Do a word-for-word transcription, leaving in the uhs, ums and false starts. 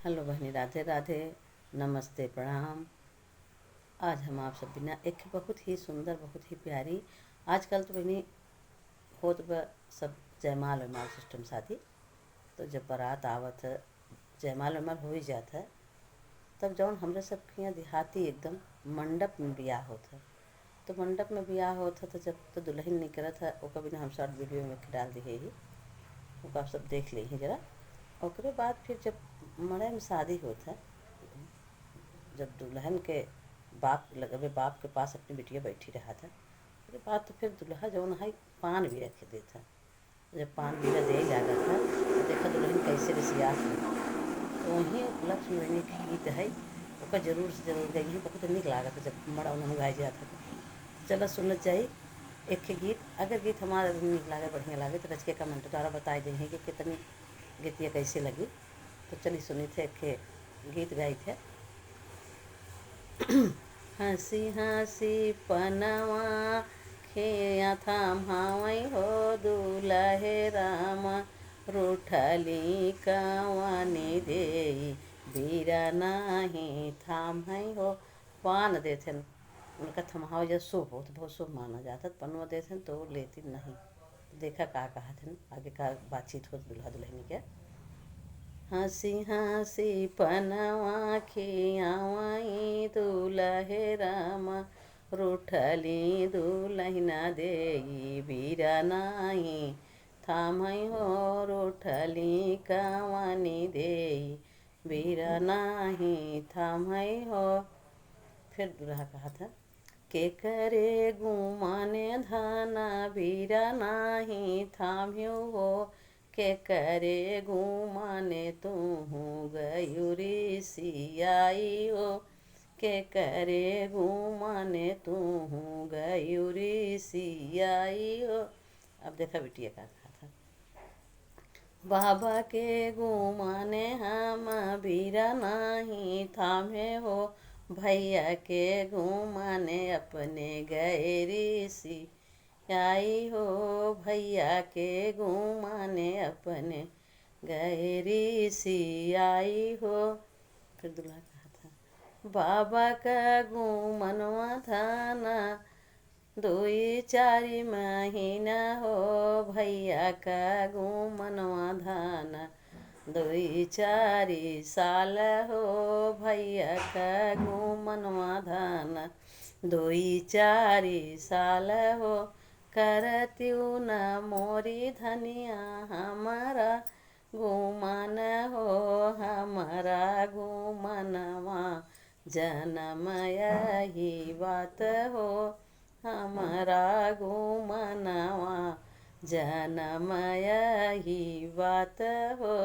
हेलो बहिनी, राधे राधे, नमस्ते, प्रणाम। आज हम आप सब बिना एक बहुत ही सुंदर, बहुत ही प्यारी, आजकल तो बहिनी होत बा सब जयमाल वयमाल सिस्टम शादी, तो जब बारात आवत है, जयमाल वयमाल हो ही जात है, तब जौन हमरे सब के यहाँ देहाती एकदम मंडप में बियाह होत है। तो मंडप में बियाह होत है, तो जब तो दुल्हन निकलत है, ओकर बिना हम शॉर्ट वीडियो में के डाल दिए ही, ओका आप सब देख ले ही जरा। ओकरे बाद फिर जब मड़ई में शादी होत है, जब दुल्हन के बाप लगबे, बाप के पास अपनी बिटिया बैठी रहत है, ओकरे बाद तो फिर दुल्हा जौन है, पान भी रख देत है। जब पान बीड़ा देइ लागत है, तो देखा दुल्हन कैसे रिसियात है। तो वहीं उपलक्ष्य में एक गीत है, ओकर जरूर से जरूर गई है, बहुत नीक लागत है जब मड़ा उन्हें गाए जात है। तो चला सुनत जाई एक ठे गीत। अगर गीत हमारा भी नीक लागे, बढ़िया लागे, तो रच के कमेंट द्वारा बताए देइहें कि कितनी गीतिया कैसे लगी। तो चली सुनी थे एक ठे गीत गाई थे। हँसी हँसी पनवा खेया थाम्हावइ हो दुलहे रामा, रूठली कवनी देई बीरा नाहीं थाम्हइ हो। पान देथेन, उनका थम्हाव जब शुभ हो, तो बहुत शुभ माना जाता है। पनवा देथेन तो वो लेती नहीं। देखा का कहत हन, आगे का बातचीत होत दुल्हा दुल्हनी के। हँसी हँसी पनवा खियावई दुलहे रामा, रूठली दुलहिना देई बीरा नाहीं थाम्हइ हो, रूठली कवनी देई बीरा नाहीं थाम्हइ हो। फिर दुल्हा कहत है, केकरे गुमाने धना बीरा नाहीं थाम्ह्यो हो, केकरे गुमाने तुहूँ गयु रिसियाई हो, केकरे गुमाने तुहूँ गयु रिसियाई हो। अब देखा बिटिया का कहत है। बाबा के गुमाने हम बीरा नाहीं थाम्हे हो, भैया के गुमाने अपने गए रिसियाई हो, भैया के गुमाने अपने गए रिसियाई हो। फिर दुल्हा कहत है, बाबा का गुमनवा थाना दुई चारि महीना हो, भैया का गुमनवा धाना दुई चारि साल हो, भैया का गुमनवा धाना दुई चारि साल हो। करतिउ न मोरी धनिया हमारा गुमान हो, हमारा गुमनवा जनम यही बात हो, हमारा गुमनवा जनम यही बात हो।